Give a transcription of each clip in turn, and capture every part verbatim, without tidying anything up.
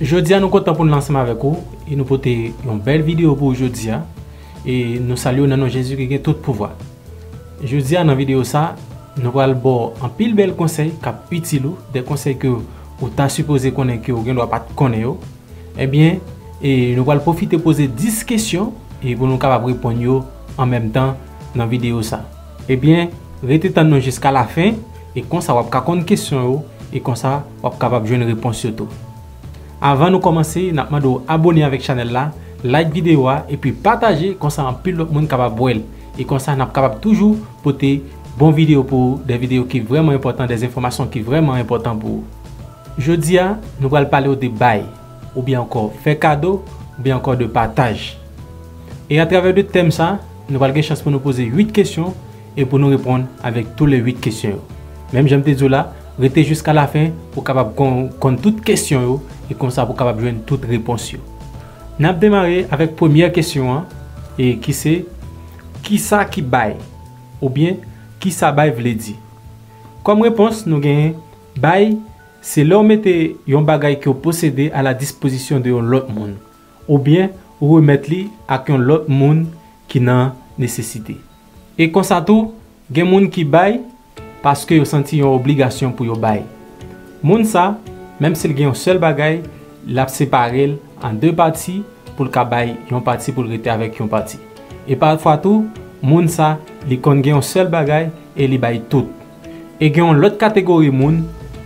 Jodi a nou kontan pou n ansanm avèk ou e nou pote yon bèl videyo pou ou jodi a. E nou salye w nan non Jezi ki gen tout pouvwa. Jodi a nan videyo sa, nou pral ba w anpil bèl konsèy k ap itil ou, de konsèy ke ou ta sipoze konnen ke ou gen dwa pa t konnen yo. Ebyen, e nou pral pwofite poze dis kesyon e pou nou kapab reponn yo an menm tan nan videyo sa. Ebyen, rete tann nou jiska lafen e konsa w ap ka konn kesyon yo e konsa w ap kapab jwenn repons yo tou. Avan nou kòmanse, n ap mande w abòne avèk chanèl la, like videyo a epi pataje, konsa anpil lòt moun kapab wè l. E konsa n ap kapab toujou pote bon videyo pou ou, de videyo ki vrèman enpòtan, de enfòmasyon ki vrèman enpòtan pou ou. Jodi a, nou pral pale w de bay, oubyen ankò fè kado, oubyen ankò de pataj. E atravè de tèm sa, nou pral gen chans pou nou poze uit kesyon e pou nou reponn avèk tou le uit kesyon yo. Menm jan m te di w la, rete jiska lafen pou w kapab kon- konn tout kesyon yo e konsa pou w kapab jwenn tout repons yo. N ap demare avèk premyè kesyon an, e ki se, kisa ki bay? Oubyen, kisa bay vle di? Kòm repons, nou genyen bay, se lè w mete yon bagay ke w posede a la dispozisyon de yon lòt moun, oubyen ou remèt li ak yon lòt moun ki nan nesesite. E konsa tou, gen moun ki bay paske yo santi yon obligasyon pou yo bay. Moun sa, menm si l gen yon sèl bagay, l ap separe l an de pati pou l ka bay yon pati pou l rete avèk yon pati. E pafwa tou, moun sa, li konn gen yon sèl bagay e li bay tout. E gen yon lòt kategori moun,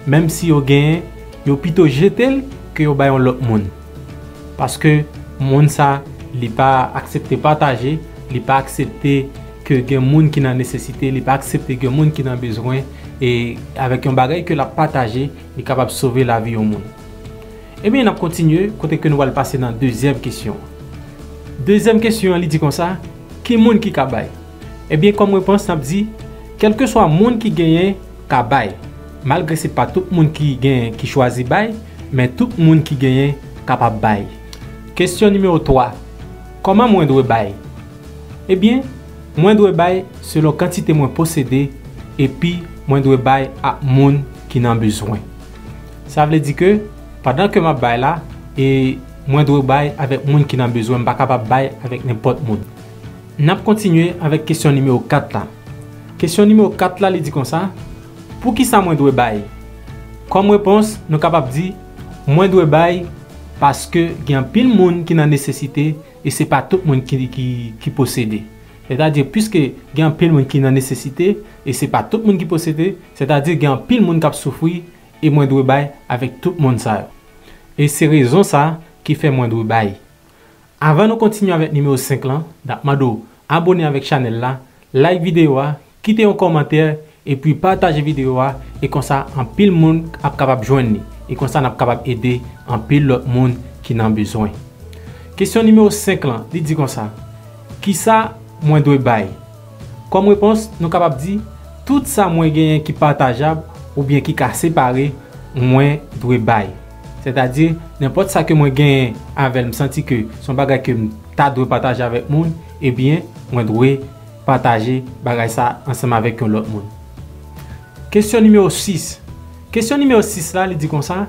menm si yo genyen, yo pito jete l ke yo bay yon lòt moun. Paske moun sa, li pa aksepte pataje, li pa aksepte ke gen moun ki nan nesesite, li pa aksepte gen moun ki nan bezwen, e avèk yon bagay ke l ap pataje, li kapab sove lavi yon moun. Ebyen, n ap kontinye kote ke nou pral pase nan dezyèm kesyon. Dezyèm kesyon an, li di konsa, ki moun ki ka bay? Ebyen, kòm repons, n ap di, kèlkeswa moun ki genyen ka bay. Malgre se pa tout moun ki genyen ki chwazi bay, men tout moun ki genyen kapab bay. Kesyon nimewo twa, kòman mwen dwe bay? Ebyen, mwen dwe bay selon kantite mwen posede, epi mwen dwe bay ak moun ki nan bezwen. Sa vle di ke, pandan ke m ap bay la, e mwen dwe bay avèk moun ki nan bezwen, m pa kapab bay avèk nenpòt moun. N ap kontinye avèk kesyon nimewo kat la. Kesyon nimewo kat la, li di konsa, poukisa mwen dwe bay? Kòm repons, nou kapab di, mwen dwe bay paske gen anpil moun ki nan nesesite e se pa tout moun ki, ki, ki posede. Sètadi, piske gen anpil moun ki nan nesesite e se pa tout moun ki posede, sètadi gen anpil moun k ap soufri e mwen dwe bay avèk tout moun sa yo. E se rezon sa ki fè mwen dwe bay. Avan nou kontinye avèk nimewo senk lan, n ap mande w abòne avèk chanèl la, like videyo a, kite yon kòmantè, epi pataje videyo a, e konsa anpil moun ap kapab jwenn li, e konsa n ap kapab ede anpil lòt moun ki nan bezwen. Kesyon nimewo senk lan, li di konsa, kisa mwen dwe bay? Kòm repons, nou kapab di, tout sa mwen genyen ki patajab oubyen ki ka separe, mwen dwe bay. Sètadi, nenpòt sa ke mwen genyen avè l, m santi ke se yon bagay ke m ta dwe pataje avèk moun, ebyen, mwen dwe pataje bagay sa ansanm avèk yon lòt moun. Kesyon nimewo sis. Kesyon nimewo sis la, li di konsa,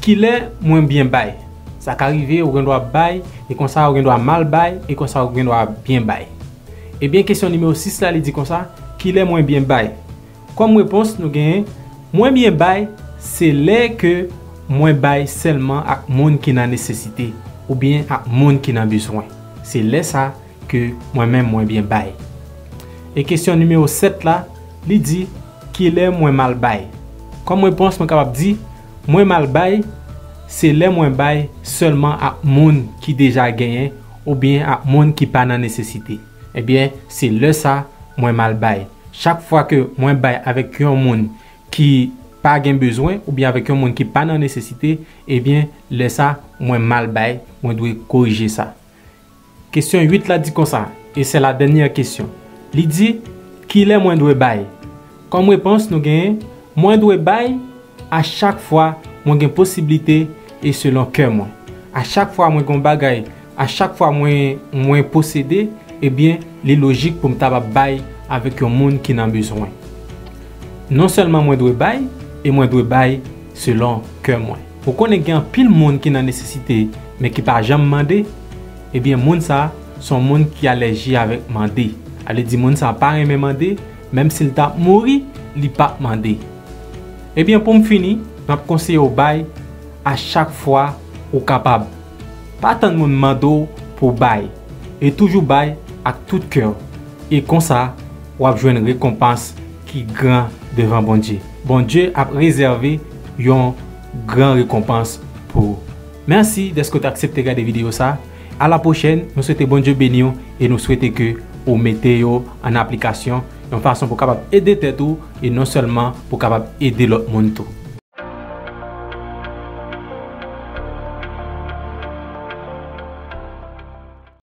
kilè mwen byen bay? Sa ka rive, ou gen dwa bay, e konsa ou gen dwa mal bay, e konsa ou gen dwa byen bay. Ebyen, kesyon nimewo sis la, li di konsa, kilè mwen byen bay? Kòm repons, nou genyen, mwen byen bay, se lè ke mwen bay sèlman ak moun ki nan nesesite, oubyen ak moun ki nan bezwen. Se lè sa ke mwen menm mwen byen bay. E kesyon nimewo sèt la, li di, kilè mwen mal bay? Kòm repons, mwen kapab di, mwen mal bay, se lè mwen bay sèlman ak moun ki deja genyen, oubyen ak moun ki pa nan nesesite. Ebyen, se lè sa mwen mal bay. Chak fwa ke mwen bay avèk yon moun ki pa gen bezwen, oubyen avèk yon moun ki pa nan nesesite, ebyen, lè sa, mwen mal bay, mwen dwe korije sa. Kesyon uit la di konsa, e se la dènyè kesyon. Li di, kilè mwen dwe bay? Kòm repons, nou genyen, mwen dwe bay a chak fwa mwen gen posiblite e selon kè mwen. A chak fwa mwen gen yon bagay, a chak fwa mwen, mwen posede, ebyen, li lojik pou m ta bay avèk yon moun ki nan bezwen. Non sèlman mwen dwe bay, e mwen dwe bay selon kè mwen. Ou konnen gen anpil moun ki nan nesesite, men ki pa janm mande? Ebyen, moun sa a se yon moun ki alèji avèk mande. Sa vle di moun sa a pa renmen mande, menm si l t ap mouri, li p ap mande. Ebyen, pou m fini, m ap konseye w bay a chak fwa ou kapab. Pa tann moun mande w pou w bay, e toujou bay ak tout kè w. E konsa, w ap jwenn rekonpans ki gran devan Bondye. Bondye ap rezève yon gran rekonpans pou ou. Mèsi dèske w te aksepte gade videyo sa. A la pwochèn, nou swete Bondye beni w e nou swete ke ou mete yo an aplikasyon yon fason pou w kapab ede tèt ou e non sèlman pou w kapab ede lòt moun tou.